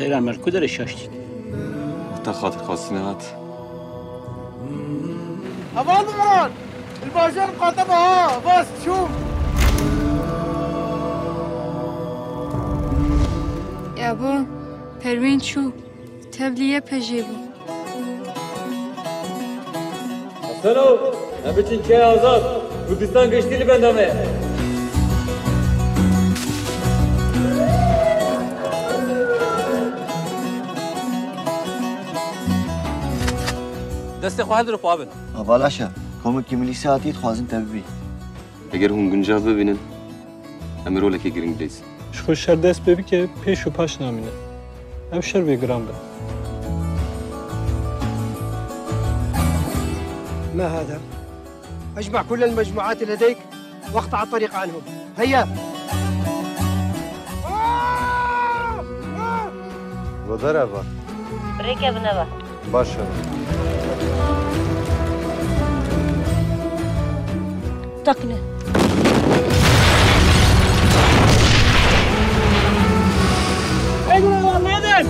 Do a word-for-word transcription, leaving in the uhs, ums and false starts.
Pêra me li ku derê şaş dît? Te xatir xwestine hat. Heval Umran! Li bajar qate be ha! Vas çû! Ya bo, Perwîn çû. Tevlî Y P J bû. Heseno, em biçin çiyayê azad. Kurdistan giştî li benda me ye. Destê xwe hildir û xwe bin. Heval Aşa, komekî milîsê hatiye dixwazin te bibî. Eger hûn guncav bibînin, em ê rolekê giring bilîzin. Ji xwe şer dest pê bike, pêş û paş namîne. Ev şer bê giran be. ما هذا؟ اجمع كل المجموعات لديك واقطع الطريق عنهم. هيا! Goder eva. Rêke bineva. Baş e. Teqine. Ey gure, lan nedin?